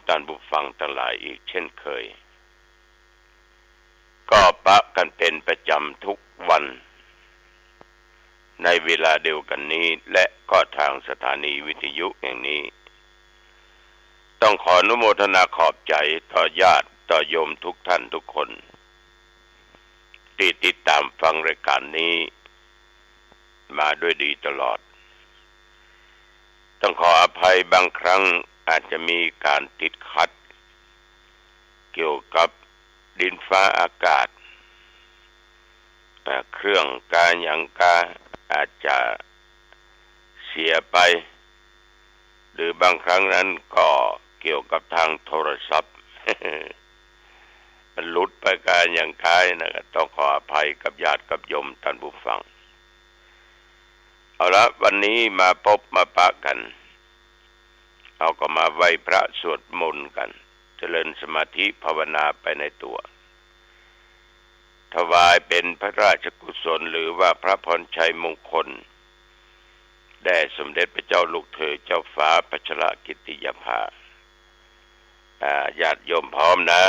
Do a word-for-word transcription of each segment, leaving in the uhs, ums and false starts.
ท่านผู้ฟังตังหลายอีกเช่นเคย ก็ปะกั๋นเป๋นประจ๋ำทุกวัน ในเวลาเดียวกั๋นนี้ และก็ตางสถานีวิทยุแห่งนี้ ต้องขออนุโมทนาขอบใจ๋ต่อญาติต่อโยมทุกท่านทุกคน ตี้ติดต๋ามฟังรายก๋านนี้มาด้วยดีตลอด ต้องขออภัยบางครั้งอาจจะมีก๋านติดขัด เกี่ยวกับดินฟ้าอากาศ อ่า เครื่องกาหยังกาอาจจะเสียไป หรือบางครั้งนั้นก็เกี่ยวกับตางโทรศัพท์ มันหลุดไปกาหยังกานะ ก็ต้องขออภัยกับญาติกับโยมท่านผู้ฟัง เอาละ วันนี้มาปบมาปะกั๋น เฮาก็มาไหว้พระสวดมนต์กั๋น เจริญสมาธิภาวนาไปในตั๋ว ถวายเป๋นพระราชกุศล หรือว่าพระพรชัยมงคล แด่สมเด็จพระเจ้าลูกเธอเจ้าฟ้าพัชรกิติยาภา อ่า ญาติโยมพร้อมนะ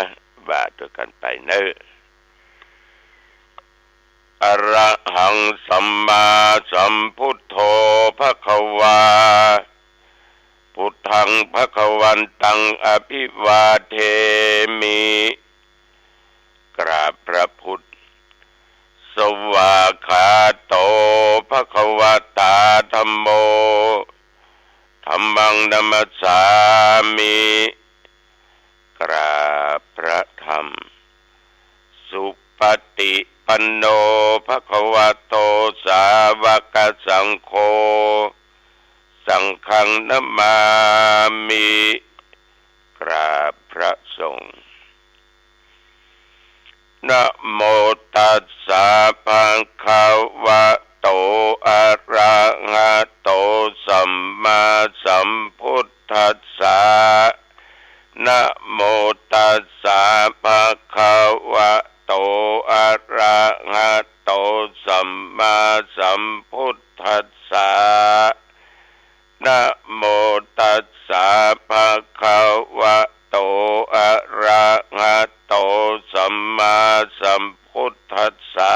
ว่าตวยกั๋นไปเน่อ อะระหังสัมมาสัมพุทโธภะคะวา พุทธังภะคะวันตังอะภิวาเทมิ กราบพระพุทธ สวากขาโตภะคะวะตาธัมโม ธัมมังนะมัสสามิ กราบพระธรรม สุปฏิปันโนภะคะวะโตสาวกสังโฆ สังฆังนะมามิ กราบพระสงฆ์ นะโมตัสสะภะคะวะโต อะระหะโต สัมมาสัมพุทธัสสะ นะโมตัสสะภะคะวะโต อะระหะโต สัมมาสัมพุทธัสสะ นะโมตัสสะภะคะวะโต อะระหะโต สัมมาสัมพุทธัสสะ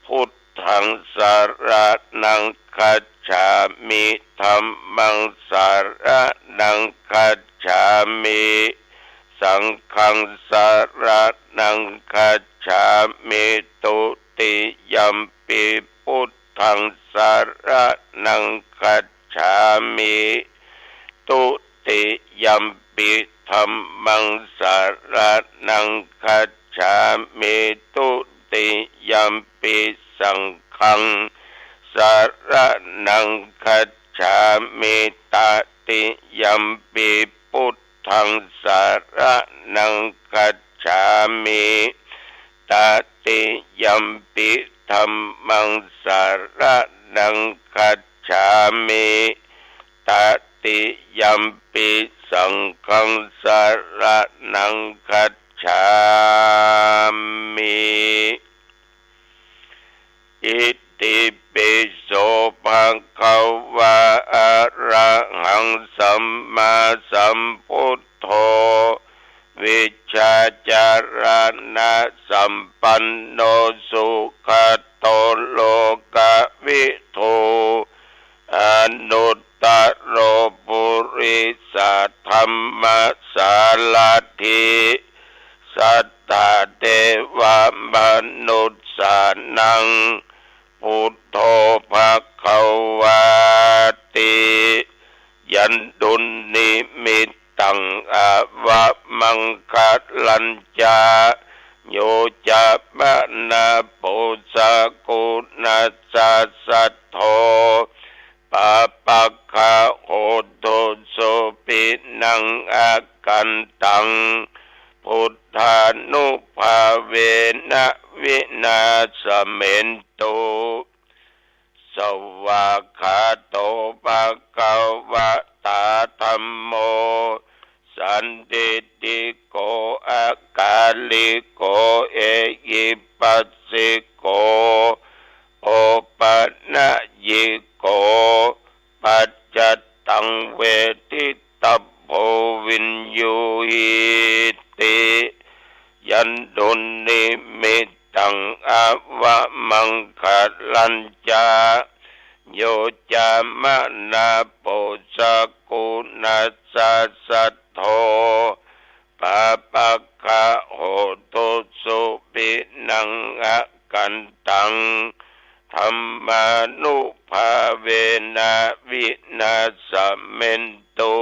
พุทธังสะระณังคัจฉามิ ธัมมังสะระณังคัจฉามิ สังฆังสะระณังคัจฉามิ ตุติยัมปิพุทธังสะระณังคัจฉามิ ตุติยัมปิธัมมังสะระณังคัจฉามิ ตุติยัมปิสังฆังสะระณังคัจฉามิ ตติยัมปิพุทธังสะระณังคัจฉามิ ตติยัมปิธัมมังสะระณังคัจฉามิ ตติยัมปิสังฆังสะระณังคัจฉามิ อิติปิโสภะคะวะ อะระหังสัมมาสัมพุทโธ วิชชาจารณะสัมปันโน สุขะโตโลกะวิทู อนุตตะโร ปุริสะธัมมะสารัตถิ สัตถะเตวะมนุสสานัง พุทโธภะคะวาติ ยันตุนนิมิตตัง อาวะมังคะลัญจะ โยจะมะนะโพ สะกุณัสสะสัทโธ ปาปะกะโห ตุสุปินัง อกันตัง พุทธานุภาเวนะ วินาสเมนตุ สวากขาโตภะคะวะตาธัมโม สันทิฏฐิโก อะกาลิโก เอหิปัสสิโก โอปะนะยิโก ปัจจตังเวทิตัพโพ วิญญูหีติ ยันตุนนิมิตตัง อวมังคะลัญจะ โยจะมะนาโป สักขุณัสสะ สัทโธ ปาปะกะโหตุ สุวินัง อกันตัง ธัมมานุภาเวนะ วินาสเมนตุ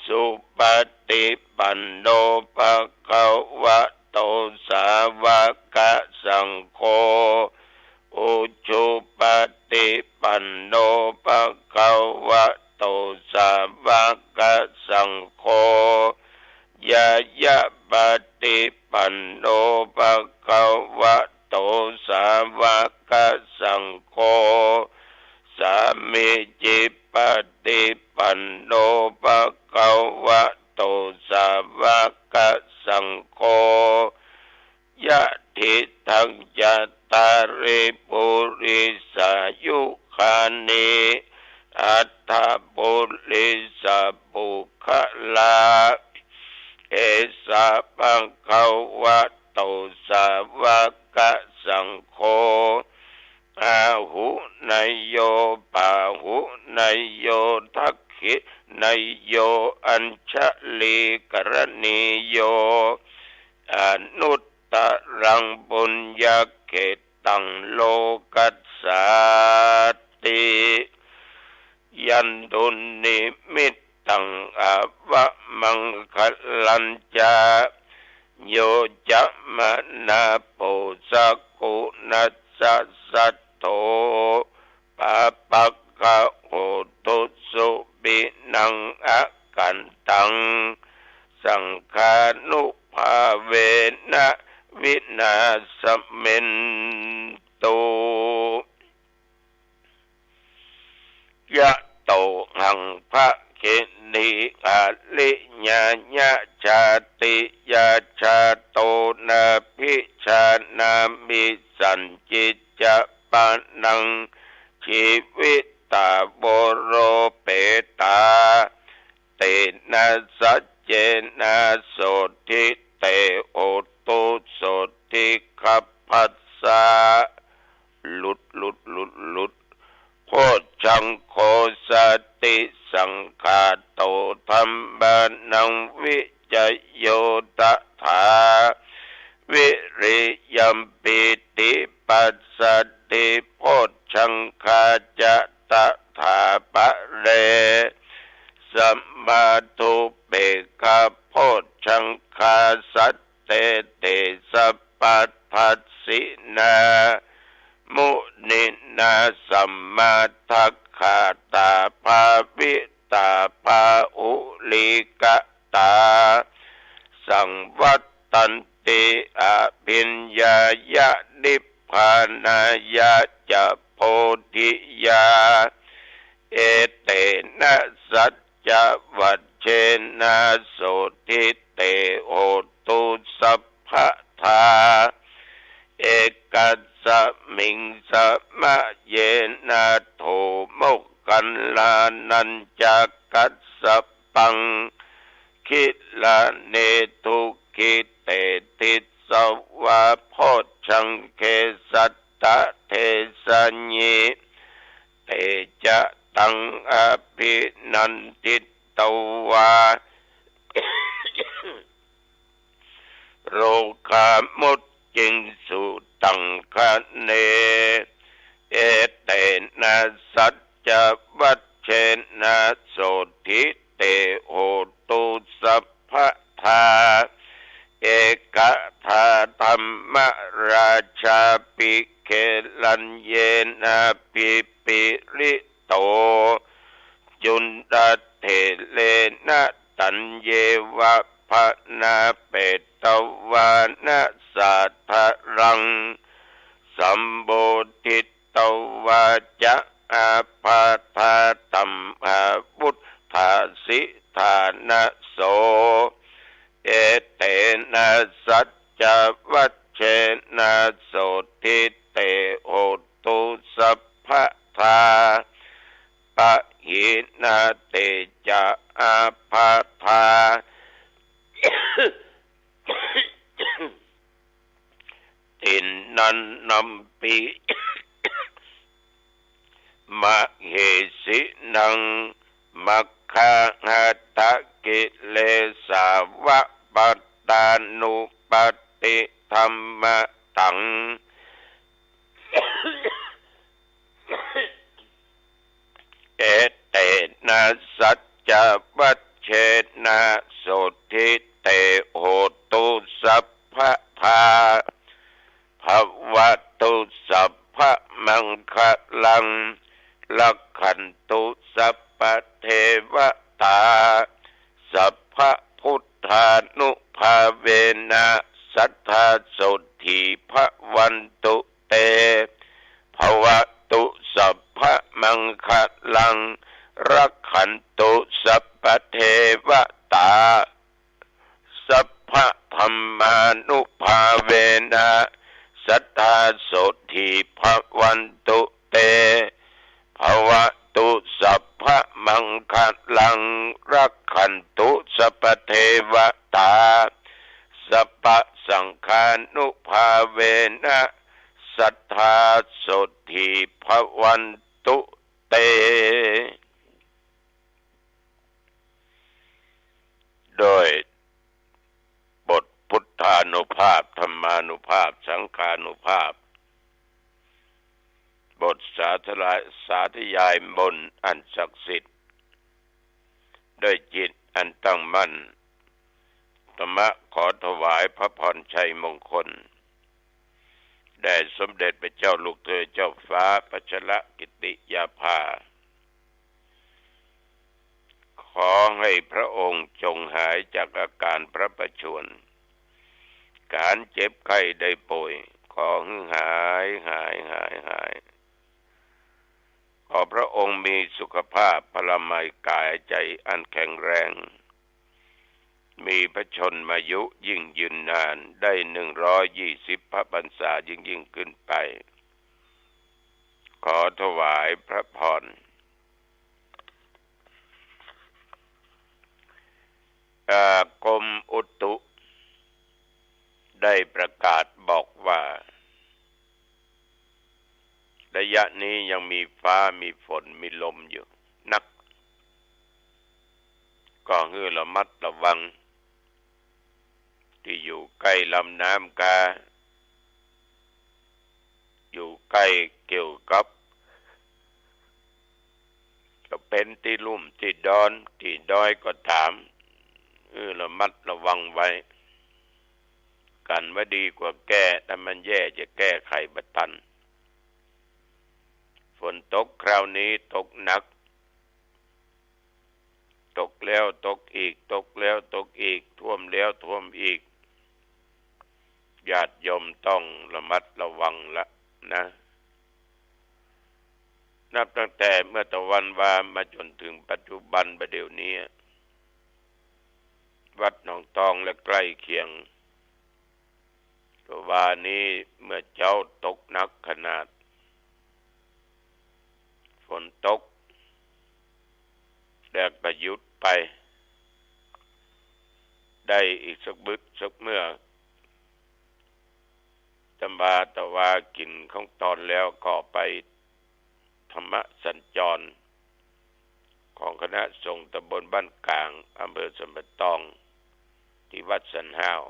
สุปะติปันโน ภะคะวะโต สาวะกะสังโฆ อุจุปะติปันโน ภะคะวะโต สาวะกะสังโฆ ญาญะปะติปันโน ภะคะวะโต สาวะกะสังโฆ สามีจิปะติปันโน ภะคะวะโต สาวะกะสังโฆ ยะถิตัง จัตตาริ ปุริสายุคานิ อัตถะปุริสะปุคคละ เอสะ ภะคะวะโต สาวะกะสังโฆ อาหุเนยโย ปาหุเนยโย ทักขิเนยโย อัญชลีกรณีโย อนุตตรัง ปุญญะเขตตัง โลกัสสาติ ยันตุนนิมิตตัง อวมังคะลัญจะ โยจะมะนาโป สักขุณัสสะ สัทโธ ปาปะกะโหตุ สุวินัง อกันตัง สังฆานุภาเวนะ วินาสเมนตุ ยะโตหัง ภะคินี อริยายะ ชาติยา ชาโต นาภิชานามิ สัญญิจจะ ปะนัง จีวิตา โวโรเปตา เตนะ สัจเจนะ โสตถิ เต โหตุ โสตถิ ขัพพัสสะ หลุด หลุด หลุด หลุด โพชฌังโค สติสังขาโต ธัมมานัง วิจโย ตถา วิริยัม ปีติ ปัสสัทธิ โพชฌังคาจะ ตถาปะเร สะมะธุปเปกขา โพชฌังคา สัตเต เต สัพพะทัสสินา มุนินา สะมะทักขะตา ภาวิตา ภาหุลีกะตา สังวัตตันติ อภิญญายะ นิพพานายะ จะ โพธิยา เอเตนะ สัจจวัจเจนะ โสตถิ เต โหตุ สัพพะทา เอกัสสะมิง สะมะเยนะ โถ โมคคัลลานัญจะกัสสะปัง กิลาเน ทุกขิเต ทิสสะวา โพชฌังเข สัตตะเทสะญิ เตจะตัง อภินันทิตวา โรคามุจจิงสุตังคะเน เอเตนะ สัจจวัจเจนะ โสตถิ เต โหตุ สัพพะทา เอกทา ธัมมราชา ปิเกลัญเยนะ ปิปิริโต จุนดาเถเรนะ ตัญเยวะ พะนาเปตวานะ สาทะรัง สัมโพธิตวาจะ อาปาทา ตัมหาวุฏฐาสิทานะโส เอเตนะ สัจจวัจเจนะ โสตถิ เต โหตุ สัพพะทา ปะหินา เตจะ อาพาธา ติณณัมปิ มะเหสินัง มัคคาหะตะกิเลสาวะปัตตานุปัตติธัมมะตัง เอเตนะ สัจจวัชเชนะ โสตถิ เต โหตุ สัพพะทา ภะวะตุ สัพพะมังคะลัง รักขันตุ สัพพะเทวะตา สัพพะพุทธานุภาเวนะ สัตถา โสตถิ ภะวันตุ เต ภะวะตุ สัพพะมังคะลัง รักขันตุ สัพพะเทวะตา สัพพะธัมมานุภาเวนะ สัตถา โสตถิ ภะวันตุ เต ภะวะตุ สัพพะมังคะลัง รักขันตุ สัพพะเทวะตา สัพพะสังฆานุภาเวนะ สัตถา โสตถิ ภะวันตุ เต โดยบทพุทธานุภาพ ธัมมานุภาพ สังฆานุภาพ บทสาธยาย สาธยายมนต์อันศักดิ์สิทธิ์ ด้วยจิตอันตั้งมั่น อาตมาขอถวายพระพรชัยมงคล แด่สมเด็จพระเจ้าลูกเธอเจ้าฟ้าพัชรกิติยาภา ขอให้พระองค์จงหายจากอาการพระประชวร การเจ็บไข้ได้ป่วย ขอหื้อหาย หาย หาย หาย ขอพระองค์มีสุขภาพพลามัยกายใจอันแข็งแรง มีพระชนมายุยิ่งยืนนาน ได้หนึ่งร้อยยี่สิบพรรษายิ่งๆ ขึ้นไป ขอถวายพระพร อ่า กรมอุตุได้ประกาศบอกว่า ระยะนี้ยังมีฟ้ามีฝนมีลมอยู่นัก ก็หื้อระมัดระวัง ตี้อยู่ใก้ลำน้ำกา อยู่ใก้เกี่ยวกับ จะเป๋นตี้ลุ่มตี้ดอนตี้ดอยก็ต๋าม หื้อระมัดระวังไว้ กั๋นไว้ดีกว่าแก้ ถ้ามันแย่จะแก้ไขบ่ตัน ฝนตกคราวนี้ตกหนัก ตกแล้วตกอีก ตกแล้วตกอีก ท่วมแล้วท่วมอีก ญาติโยมต้องระมัดระวังละนะ นับตั้งแต่เมื่อตะวันวามาจ๋นเถิงปัจจุบันบ่าเดี่ยวนี้ วัดหนองตองและใกล้เคียง ตะวานี้เมื่อเจ๊าตกหนักขนาด ฝนตก แล้วก็หยุดไป ได้อีกสักบึดสักเมื่อ อาตมาตะวากิ๋นข้าวตอนแล้วก็ไปธรรมสัญจร ของคณะสงฆ์ตำบลบ้านกลาง อำเภอสันป่าตอง ตี้วัดสันฮ้าว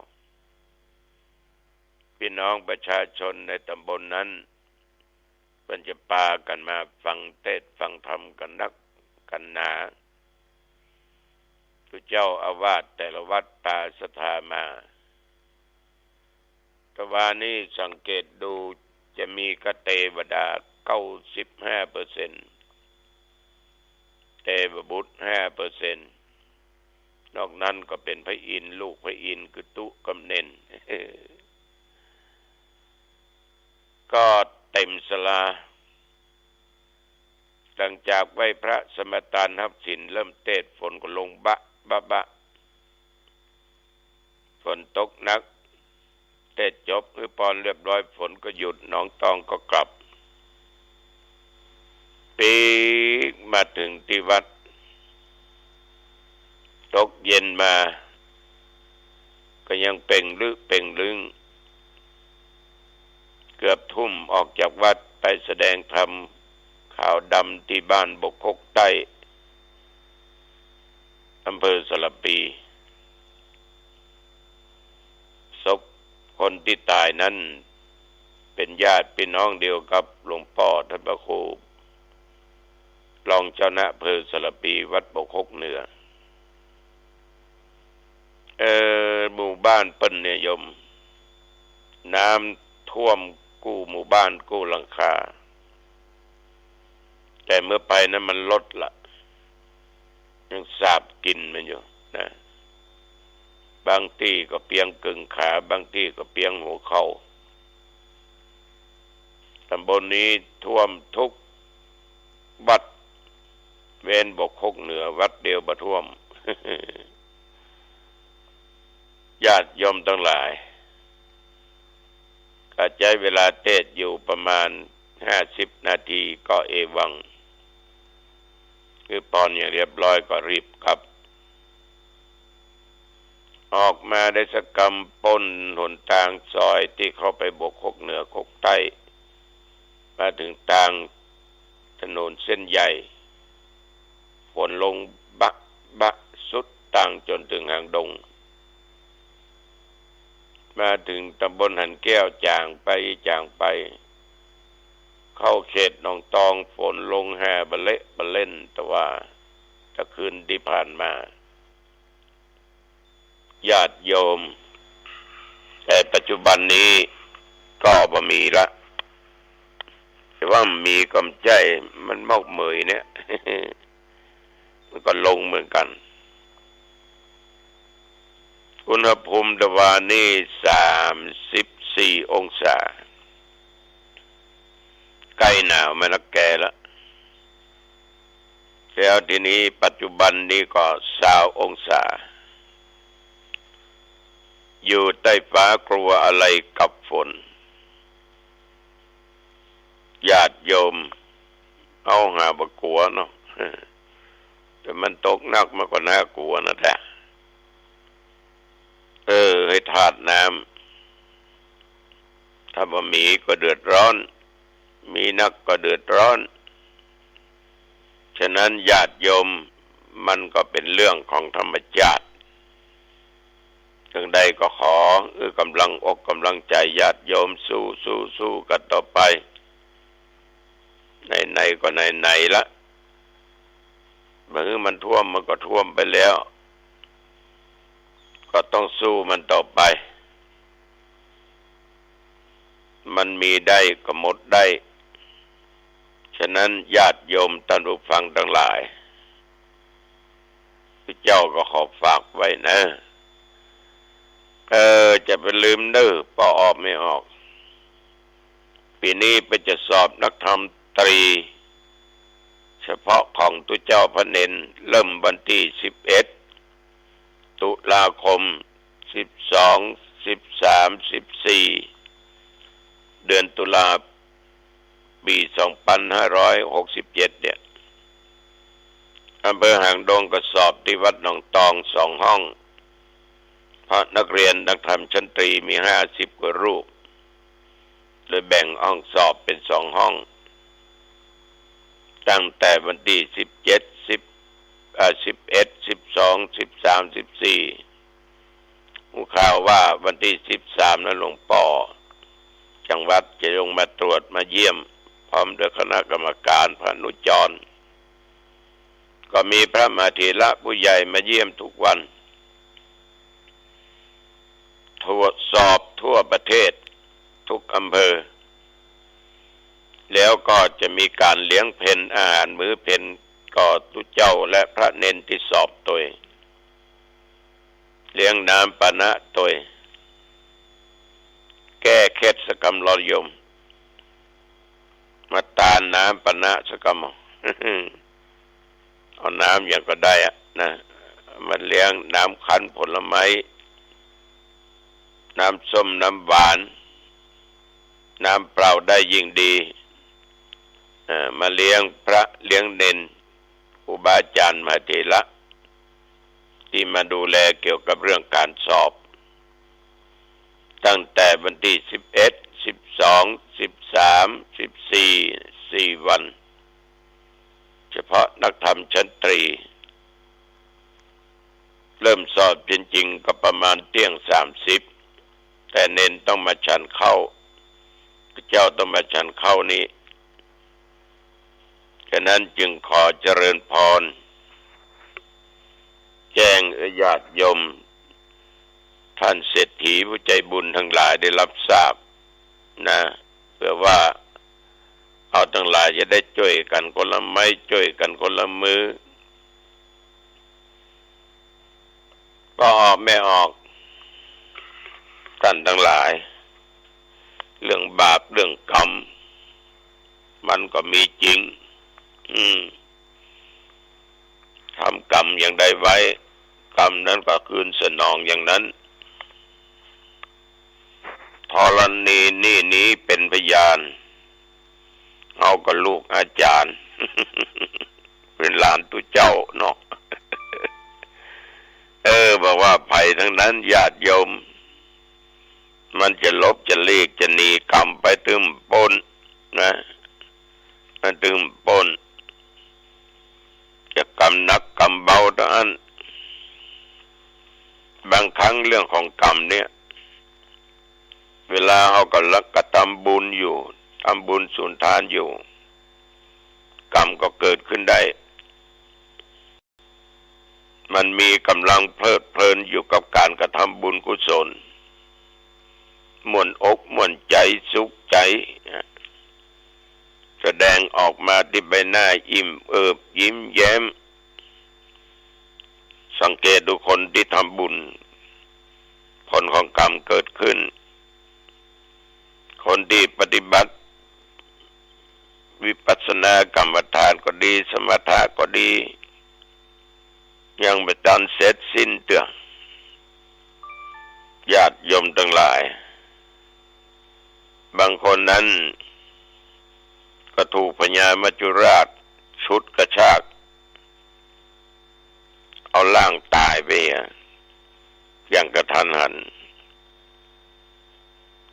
ปี้น้องประชาชนในตำบลนั้น เปิ้นจะปากั๋นมาฟังเตสน์ฟังธรรมกั๋นนักกั๋นหนา ผู้เจ้าอาวาสแต่ละวัดปาศรัทธามา ตะวานี้สังเกตดูจะมีกะเตวดาเก้าสิบห้าเปอร์เซ็นต์ เตวบุตรห้าเปอร์เซ็นต์ นอกนั้นก็เป๋นพระอินทร์ ลูกพระอินทร์ คือตุ๊กำเน็น ก็เต๋มศาลา หลังจากไหว้พระสมาตานฮับศีล เริ่มเตสน์ ฝนก็ลงบะ บะ บะ ฝนตกหนัก เตสน์จบหื้อปอนเรียบร้อย ฝนก็หยุด หนองตองก็กลับ ปิ๊กมาเถิงตี้วัด เย็นมาก็ยังเป่งลึเป่งลึง เกือบทุ่ม ออกจากวัดไปแสดงธรรมขาวดำตี้บ้านบกคกใต้ อำเภอสารภี ศพคนตี้ต๋ายนั้นเป๋นญาติปี้น้องเดียวกับหลวงป้อต้านพระครู รองเจ้าคณะอำเภอสารภี วัดบกคกเหนือ เอ่อ หมู่บ้านเปิ้นเนี่ยโยม น้ำท่วมกู้หมู่บ้านกู้หลังคา แต่เมื่อไปนั้นมันลดละ ยังสาบกลิ่นมันอยู่นะ บางตี้ก็เปียงเกิ่งขา บางตี้ก็เปียงหัวเข่า ต๋ำบลนี้ท่วมกู้วัด เว้นบกคกเหนือวัดเดียวบ่ท่วม ญาติโยมตังหลาย ก็ใจ๊เวลาเตสน์อยู่ประมาณห้าสิบนาทีก็เอวัง คือปอนอย่างเรียบร้อยก็รีบกลับ ออกมาได้สักกำ ป๊นหนตางซอยตี้เข้าไปบกคกเหนือคกใต้ มาเถิงตางถนนเส้นใหญ่ ฝนลงบะบะสุดตางจ๋นเถิงหางดง มาเถิงต๋ำบลหันแก้ว จ๋างไปจ๋างไป เข้าเขตหนองตอง ฝนลงแห่บะเละบะเล่น แต่ว่าตะคืนตี้ผ่านมา ญาติโยม แต่ปัจจุบันนี้ก็บ่มีละ แต่ว่ามีก็บ่ใจ้ มันมอกเหมยเนี่ย มันก็ลงเหมือนกั๋น อุณหภูมิตะวานี้สามสิบสี่องศา ใก้หนาวมานักแก่ละ แล้วทีนี้ปัจจุบันนี้ก็ซาวองศา อยู่ใต้ฟ้ากลัวอะไรกับฝน ญาติโยม เฮาหาบ่กลัวเนาะ แต่มันตกหนักมันก็น่ากลัวนั่นแหละ เออ หื้อขาดน้ำ ถ้าบ่มีก็เดือดร้อน มีนักก็เดือดร้อน ฉะนั้นญาติโยม มันก็เป๋นเรื่องของธรรมชาติ จั่งใดก็ขอ เออ กำลังอกกำลังใจ๋ญาติโยม สู้ สู้ สู้กั๋นต่อไป ไหนๆ ก็ไหนๆ ละ บ่หื้อมันท่วม มันก็ท่วมไปแล้ว ก็ต้องสู้มันต่อไป มันมีได้ก็หมดได้ ฉะนั้นญาติโยมต้านผู้ฟังตังหลาย พระเจ้าก็ขอฝากไว้นะ เออ จะไปลืมเน่อ ปอออกไม่ออก ปี๋นี้เปิ้นจะสอบนักธรรมตรี เฉพาะของตุ๊เจ้าพระเณร เริ่มวันตี้สิบเอ็ดตุลาคม สิบสอง สิบสาม สิบสี่ เดือนตุลา ปี๋สองปันห้าร้อยหกสิบเจ็ดเนี่ย อำเภอหางดงก็สอบตี้วัดหนองตองสองห้อง เพราะนักเรียนนักธรรมชั้นตรีมีห้าสิบกว่ารูป เลยแบ่งห้องสอบเป๋นสองห้อง ตั้งแต่วันตี้สิบเจ็ด สิบ เอ่อ สิบเอ็ด สิบสอง สิบสาม สิบสี่ ฮู้ข่าวว่าวันตี้สิบสามนั้นหลวงป้อจังหวัดจะลงมาตรวจมาเยี่ยม พร้อมด้วยคณะกรรมการ พระอนุจร ก็มีพระมหาเถระผู้ใหญ่มาเยี่ยมทุกวัน ตรวจสอบทั่วประเทศทุกอำเภอ แล้วก็จะมีก๋านเลี้ยงเพล อาหารมื้อเพล ก่อตุ๊เจ้าและพระเณรตี้สอบตวย เลี้ยงน้ำปานะตวย แก้เข็ดสักกำลอดโยม มาตานน้ำปานะสักกำ เอาน้ำหยังก็ได้อะนะ มาเลี้ยงน้ำคั้นผลไม้ น้ำส้มน้ำหวาน น้ำเปล่าได้ยิ่งดี เอ่อ มาเลี้ยงพระเลี้ยงเณร ครูบาอาจารย์มหาเถระ ที่มาดูแลเกี่ยวกับเรื่องการสอบ ตั้งแต่วันที่สิบเอ็ด สิบสอง สิบสาม สิบสี่ สี่วัน เฉพาะนักธรรมชั้นตรี เริ่มสอบจริงๆ ก็ประมาณเที่ยงสามสิบ แต่เณรต้องมาฉันข้าว เจ้าต้องมาฉันข้าวนี้ ฉะนั้นจึงขอเจริญพร แจ้งญาติโยม ท่านเศรษฐีผู้ใจบุญทั้งหลายได้รับทราบนะ เพื่อว่าเฮาทั้งหลายจะได้จ้วยกั๋นคนละไม้ จ้วยกั๋นคนละมือ ก็ออกไม่ออก ท่านทั้งหลาย เรื่องบาปเรื่องกรรม มันก็มีจริง อืม ทำกรรมอย่างใดไว้ กรรมนั้นก็คืนสนองอย่างนั้น ธรณีนี่นี้เป็นพยาน เฮาก็ลูกอาจ๋ารย์ เป็นหลานตุ๊เจ้าเนาะ เออ บอกว่าภัยทั้งนั้นญาติโยม มันจะหลบจะหลีกจะหนีกรรมไปตึงป๊นนะ มันตึงป๊น จะกรรมหนักกรรมเบาเต้าอั้น บางครั้งเรื่องของกรรมเนี่ย เวลาเฮากำลังกระทำบุญอยู่ ทำบุญสุนทานอยู่ กรรมก็เกิดขึ้นได้ มันมีกำลังเพลิดเพลินอยู่กับการกระทำบุญกุศล ม่วนอกม่วนใจ๋ สุขใจ๋ แสดงออกมาตี้ใบหน้าอิ่มเอิบยิ้มแย้ม สังเกตดูคนตี้ทำบุญ ผลของกรรมเกิดขึ้น คนตี้ปฏิบัติวิปัสสนากรรมฐานก็ดี สมถะก็ดี ยังบ่ตันเสร็จสิ้นเตื้อ ญาติโยมทั้งหลาย บางคนนั้นก็ถูกพญามัจจุราชฉุดกระชาก เอาร่างต๋ายไปอะ อย่างกระทันหัน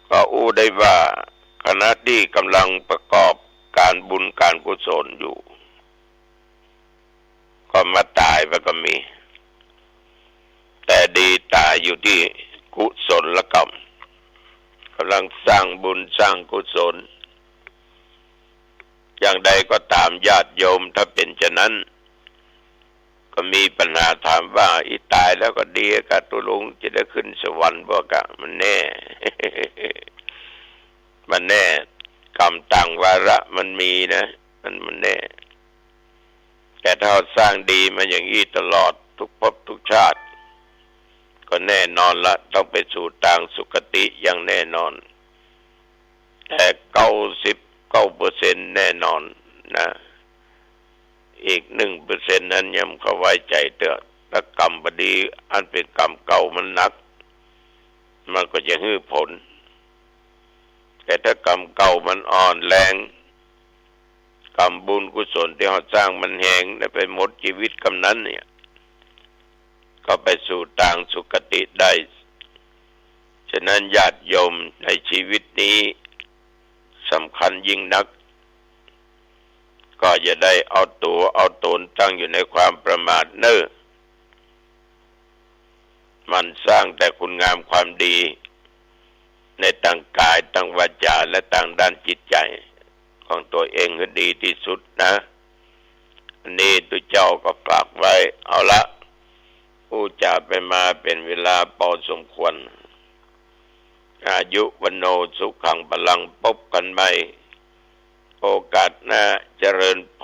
ก็อู้ได้ว่าขณะตี้กำลังประกอบการบุญการกุศลอยู่ ก็มาต๋ายไปก็มี แต่ดีต๋ายอยู่ตี้กุศลกรรม กำลังสร้างบุญสร้างกุศล อย่างใดก็ต๋ามญาติโยม ถ้าเป๋นจะนั้น ก็มีปัญหาถามว่า อีต๋ายแล้วก็ดีกะ ตุ๊ลุงจะได้ขึ้นสวรรค์บ่กะ มันแน่ มันแน่ กรรมต่างวาระมันมีนะ มัน มันแน่ แต่ถ้าเฮาสร้างดีมาอย่างอี้ตลอดทุกภพทุกชาติ ก็แน่นอนละ ต้องไปสู่ตางสุคติอย่างแน่นอน แต่เก้าสิบเก้าเปอร์เซ็นต์แน่นอนนะ อีกหนึ่งเปอร์เซ็นต์นั้นยังบ่เข้าไว้ใจ๋เตื้อ ถ้ากรรมบ่ดี อันเป๋นกรรมเก่ามันหนัก มันก็จะหื้อผล แต่ถ้ากรรมเก่ามันอ่อนแรง กรรมบุญกุศลตี้เฮาสร้างมันแฮง ได้ไปหมดจีวิตกำนั้นเนี่ย ก็ไปสู่ตางสุคติได้ ฉะนั้นญาติโยม ในจีวิตนี้สำคัญยิ่งนัก ก็อย่าได้เอาตั๋วเอาต๋นตั้งอยู่ในความประมาทเน่อ หมั่นสร้างแต่คุณงามความดี ในตางก๋าย ตางวาจ๋า และตางด้านจิตใจ๋ของตั๋วเองหื้อดีตี้สุดนะ อันนี้ตุ๊เจ้าก็ฝากไว้ เอาละ อู้จ๋าไปมาเป๋นเวลาปอสมควร อายุ วัณโณ สุขัง พลัง ปบกั๋นใหม่ โอกาสหน้า เจริญพ